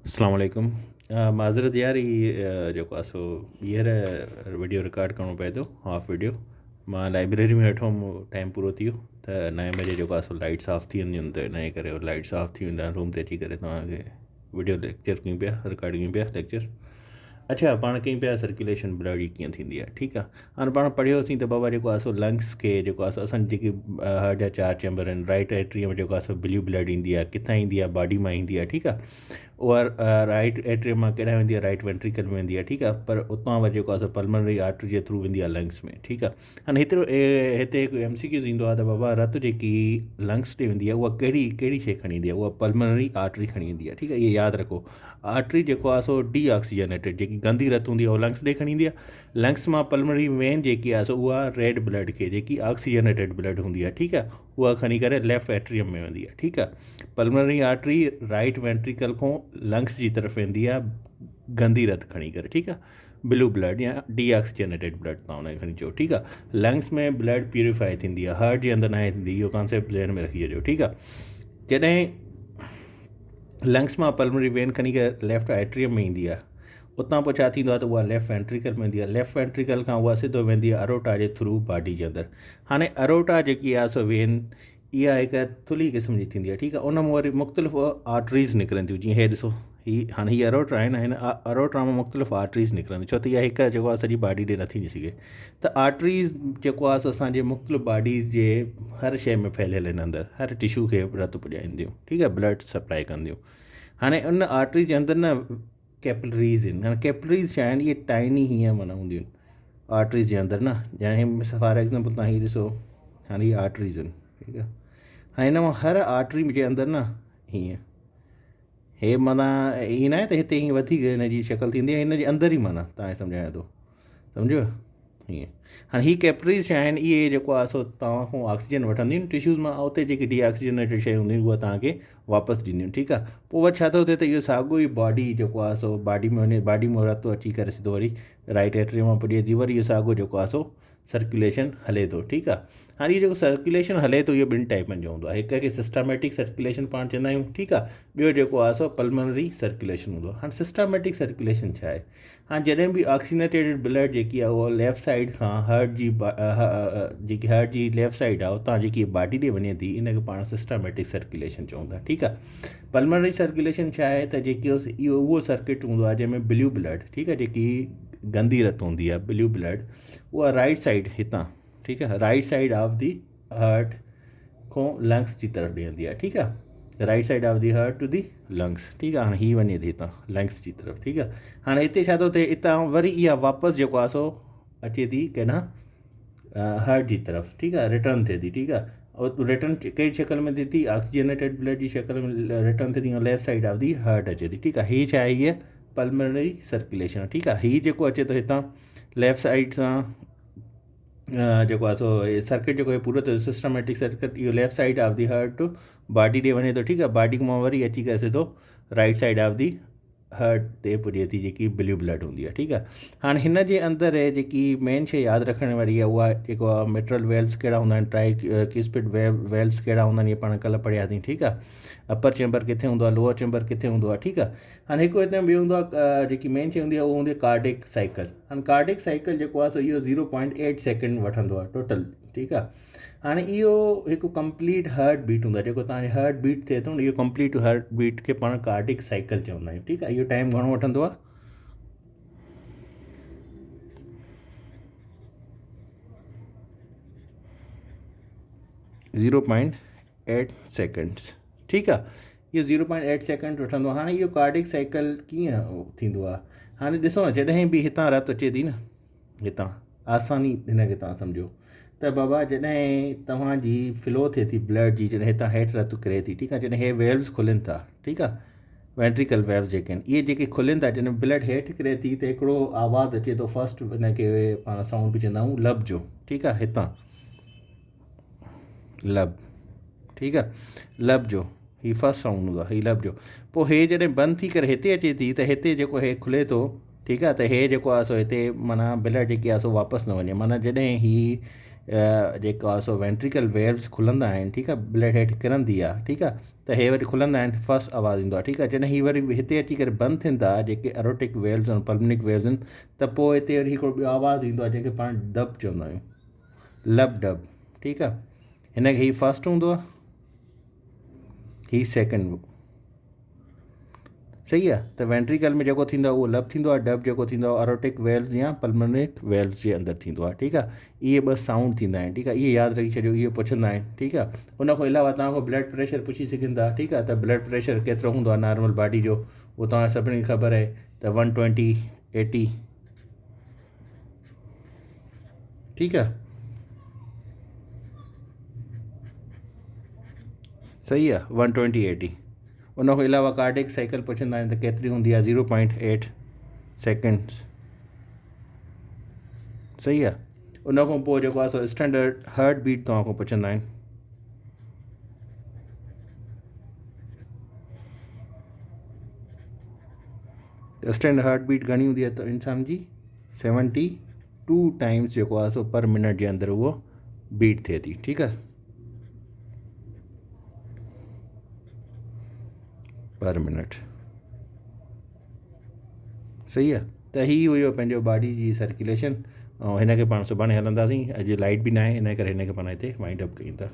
اسلام عليڪم معذرت يار هي جيڪو آهي سو ٻيهر وڊيو رڪارڊ ڪرڻو پئي ٿو هاف وڊيو مان لائبريري ۾ ويٺو هوم ٽائم پورو ٿي ويو ته نائين بجي جيڪو آهي سو لائٽس آف ٿي وينديون آهن ته ان جي ڪري لائٽس آف ٿي ويندا آهن روم تي اچي ڪري توهانکي وڊيو ليڪچر ڪيون پيا رڪارڊ ڪيون پيا ليڪچر اڇا پاڻ ڪيون پيا سرڪيوليشن بلڊ جي ڪيئن ٿيندي آهي ٺيڪ آهي هاڻي پاڻ پڙهيوسين ته بابا جيڪو آهي سو لنگس کي جيڪو آهي سو اسان جيڪي هارٽ جا چار چيمبر آهن رائٽ ايٽريم ۾ جيڪو آهي سو بليو بلڊ ايندي آهي ڪٿان ايندي آهي باڊي مان ايندي آهي ٺيڪ آهي اها رائٽ ايٽريم مان ڪيڏانهن ويندي آهي رائٽ وينٽريڪل ۾ ويندي آهي ٺيڪ آهي پر اتان وري جيڪو آهي سو پلمنري آرٽري جي ٿرو ويندي آهي لنگس ۾ ٺيڪ آهي هاڻي هيترو هتي هڪ ايم سي ڪيوز ايندو آهي ته بابا رت جيڪي لنگس ڏي ويندي آهي اها ڪهڙي ڪهڙي شي کڻي ايندي آهي اها پلمنري آرٽري کڻي ايندي آهي ٺيڪ آهي اهي ياد رکو آرٽري جيڪو آهي سو ڊي آڪسيجنيٽيڊ جيڪي گندي رت هوندي آهي اها لنگس ڏي کڻي ايندي آهي لنگس مان پلمنري وين جيڪي آهي سو اها ريڊ بلڊ کي جيڪي آڪسيجنيٽيڊ بلڊ هوندي آهي ٺيڪ آهي اها کڻي ڪري ليفٽ ايٽريم ۾ ويندي آهي ٺيڪ آهي پلمنري آرٽري رائٽ وينٽريڪل کان لنگس جي طرف ويندي آهي گندي رت کڻي ڪري ٺيڪ آهي بلو بلڊ يا ڊي آڪسيجنيٽيڊ بلڊ تان ان کي کڻي چئو ٺيڪ آهي لنگس ۾ بلڊ پيوريفائي ٿيندي آهي هارٽ جي اندر ناهي ٿيندي اهو ڪانسيپٽ ذهن ۾ رکي ڇڏيو ٺيڪ آهي جڏهن لنگس مان پلمنري وين کڻي ڪري ليفٽ ايٽريم ۾ ايندي آهي اتان پوء ڇا ٿيندو آهي ته اها ليفٽ وينٽريڪل ۾ ايندي آهي ليفٽ وينٽريڪل کان اها سڌو ويندي آهي اروٽا جي ٿرو باڊي جي اندر هاڻي اروٽا جيڪي آهي سو وين اها هڪ ٿلهي قسم جي ٿيندي آهي ٺيڪ آهي ان مان وري مختلف آرٽريز نڪرن ٿيون جيئن هي ڏسو هي هاڻي هي اروٽا آهن هن اروٽا مان مختلف آرٽريز نڪرن ٿيون ڇو ته اها هڪ جيڪو آهي سڄي باڊي ڏي نٿي وڃي سگهي ته آرٽريز جيڪو آهي سو اسانجي مختلف باڊيز جي هر شيء ۾ ڦهليل آهن اندر هر ٽشو کي رت پڄائينديون ٺيڪ آهي بلڊ سپلائي ڪنديون هاڻي ان آرٽريز جي اندر نه ڪيپلريز آهن هاڻي ڪيپلريز ڇا آهن اهي ٽائني هيئن معنيٰ هونديون آهن آرٽريز جي اندر نه يعني فار ايگزامپل تان هي ڏسو هاڻي هي آرٽريز آهن ٺيڪ آهي هاڻي هن مان هر آرٽري جي اندر نه هيئن هي معنيٰ ائين نه آهي ته هتي هيئن وڌيڪ هن جي شڪل ٿيندي آهي هن جي اندر ئي معنيٰ تان کي سمجهايان ٿو سمجهيو ائين هاڻي هي ڪيپلريز ڇا آهن اهي جيڪو آهي سو توهان کان آڪسيجن وٺنديون آهن ٽشوز مان اتي جيڪي ڊي آڪسيجنيٽيڊ شيون هونديون آهن اها توهان کي واپس ڏينديون ٺيڪ آهي پوء وري ڇا ٿو ٿئي ته اهو ساڳيو ئي باڊي جيڪو آهي سو باڊي ۾ وڃي باڊي ۾ رت اچي ڪري سڌو وري رائٽ ايٽريم مان پڄي ٿي وري اهو ساڳيو جيڪو آهي سو سرڪيوليشن هلي ٿو ٺيڪ آهي هاڻي اهو جيڪو سرڪيوليشن هلي ٿو اهو ٻن ٽائپن جو هوندو آهي هڪ کي سسٽاميٽڪ سرڪيوليشن پاڻ چوندا آهيون ٺيڪ آهي ٻيو جيڪو آهي سو پلمنري سرڪيوليشن هوندو آهي هاڻي سسٽاميٽڪ سرڪيوليشن ڇا آهي هاڻي جڏهن به آڪسيجنيٽيڊ بلڊ جيڪي آهي اها ليفٽ سائيڊ کان هارٽ جي جيڪي هارٽ جي ليفٽ سائيڊ آهي اتان جيڪي باڊي ڏي وڃي ٿي ان کي پاڻ سسٽاميٽڪ سرڪيوليشن چئون ٿا ٺيڪ آهي پلمنري سرڪيوليشن ڇا آهي ته جيڪي اهو اهو سرڪٽ هوندو آهي جنهن ۾ بليو بلڊ ٺيڪ آهي جيڪي گندي رت هوندي آهي بليو بلڊ اها رائٽ سائيڊ هتان ٺيڪ آهي right side of the heart کان لنگس جي طرف ڏي ويندي آهي ٺيڪ آهي right side of the heart to the lungs ٺيڪ آهي هاڻي هي وڃي ٿي هتان لنگس جي طرف ٺيڪ آهي هاڻي هتي ڇا ٿو ٿئي هتان وري اها واپس جيڪو آهي سو اچي ٿي ڪيڏانهن هارٽ جي طرف ٺيڪ آهي ريٽرن ٿئي ٿي ٺيڪ آهي ريٽرن ڪهڙي شڪل ۾ ٿئي ٿي آڪسيجنيٽيڊ بلڊ جي شڪل ۾ ريٽرن ٿئي ٿي left side of the heart اچي ٿي ٺيڪ آهي هي ڇا آهي هيء پلمنري سرڪيوليشن ٺيڪ آهي هي جيڪو اچي ٿو هتان ليفٽ سائيڊ سان جيڪو آهي سو سرڪٽ جيڪو هي پورو ٿيو سسٽميٽڪ سرڪٽ اهو left side of the heart body ڏي وڃي ٿو ٺيڪ آهي باڊي مان وري اچي ڪري سڌو right side of the heart تي پڄي ٿي جيڪي بليو بلڊ هوندي آهي ٺيڪ آهي هاڻي هن جي اندر جيڪي مين شي ياد رکڻ واري آهي اها جيڪو آهي ميٽرل ويلوز ڪهڙا هوندا آهن ٽرائي ڪسپڊ ويلوز ڪهڙا هوندا آهن اهي پاڻ ڪلهه پڙهياسين ٺيڪ آهي اپر چيمبر ڪٿي هوندو آهي لوئر چيمبر ڪٿي هوندو آهي ٺيڪ آهي هاڻي هڪ هتي ٻيو هوندو آهي جيڪي مين شي هوندي آهي اها هوندي آهي ڪارڊڪ سائيڪل هاڻي ڪارڊڪ سائيڪل جيڪو آهي سو اهو زيرو پوائنٽ ايٽ سيڪنڊ وٺندو آهي ٽوٽل ٺيڪ آهي هاڻي اهو هڪ ڪمپليٽ هارٽ بيٽ هوندو آهي جيڪو توهان جي هارٽ بيٽ ٿئي ٿو اهو ڪمپليٽ هارٽ بيٽ کي پاڻ ڪارڊڪ سائيڪل چوندا آهيون ٺيڪ آهي اهو ٽائيم گهڻو وٺندو آهي زيرو پوائنٽ ايٽ سيڪنڊس ٺيڪ آ اهو زيرو پوائنٽ ايٽ سيڪنڊ وٺندو هاڻي اهو ڪارڊڪ سائيڪل ڪيئن ٿيندو آ هاڻي ڏسو نه جڏهن به هتان رت اچي ٿي نه هتان آساني هن کي تان سمجهو ته بابا جڏهن توهان جي فلو ٿئي ٿي بلڊ جي جڏهن هتان هيٺ رت ڪري ٿي ٺيڪ آ جڏهن هي ويلوز کلن ٿا ٺيڪ آ وينٽريڪل ويلوز جيڪي آهن اهي جيڪي کلن ٿا جڏهن بلڊ هيٺ ڪري ٿي ته هڪڙو آواز اچي ٿو فرسٽ هن کي پاڻ سائونڊ به چوندا آهيون لب جو ٺيڪ آ هتان لب ٺيڪ آ لب جو هي فرسٽ سائونڊ هوندو آ هي لب جو پوء هي جڏهن بند ٿي ڪري هتي اچي ٿي ته هتي جيڪو هي کلي ٿو ٺيڪ آ ته هي جيڪو آ سو هتي معنيٰ بلڊ جيڪي آ سو واپس نه وڃي معنيٰ جڏهن هي جيڪو آهي سو وينٽريڪل ويلوز کلندا آهن ٺيڪ آهي بلڊ هيٺ ڪرندي آهي ٺيڪ آهي ته هي وري کلندا آهن فرسٽ آواز ايندو آهي ٺيڪ آهي جڏهن هي وري هتي اچي ڪري بند ٿين ٿا جيڪي اروٽڪ ويلوز ۽ پلمنڪ ويلوز آهن ته پوء هتي وري هڪڙو ٻيو آواز ايندو آهي جنهن کي پاڻ ڊب چوندا آهيون لب ڊب ٺيڪ آهي هن کي هي فرسٽ هوندو آهي هي سيڪنڊ صحيح آهي ته وينٽريڪل ۾ جيڪو ٿيندو آهي اهو لب ٿيندو آهي ڊب جيڪو ٿيندو آهي اروٽڪ ويلز يا پلمونڪ ويلز جي اندر ٿيندو آهي ٺيڪ آهي اهي ٻه سائونڊ ٿيندا آهن ٺيڪ آهي اهي ياد رکي ڇڏيو اهي پڇندا آهن ٺيڪ آهي ان کان علاوه توهان کان بلڊ پريشر پڇي سگهن ٿا ٺيڪ آهي ته بلڊ پريشر ڪيترو هوندو آهي نارمل باڊي جو اهو توهان سڀني کي خبر آهي ته ون ٽوئنٽي ايٽي ٺيڪ آهي صحيح آهي ون ٽوئنٽي ايٽي ان کان علاوه ڪارڊيڪ سائيڪل پڇندا آهن ته ڪيتري هوندي آهي زيرو پوائنٽ ايٽ سيڪنڊس صحيح آهي ان کان پوء جيڪو آهي سو اسٽينڊرڊ هارٽ بيٽ توهان کان پڇندا آهن اسٽينڊرڊ هارٽ بيٽ گهڻي هوندي آهي ته انسان جي سيونٽي ٽو ٽائمس جيڪو آهي سو پر منٽ جي اندر اهو بيٽ ٿئي ٿي ٺيڪ آهي پر منٽ صحيح آهي ته هي هيو پنهنجو باڊي جي سرڪيوليشن ۽ هن کي پاڻ سڀاڻي هلنداسين اڄ لائٽ به ناهي ان ڪري هن کي پاڻ هتي وائنڊ اپ ڪيون ٿا.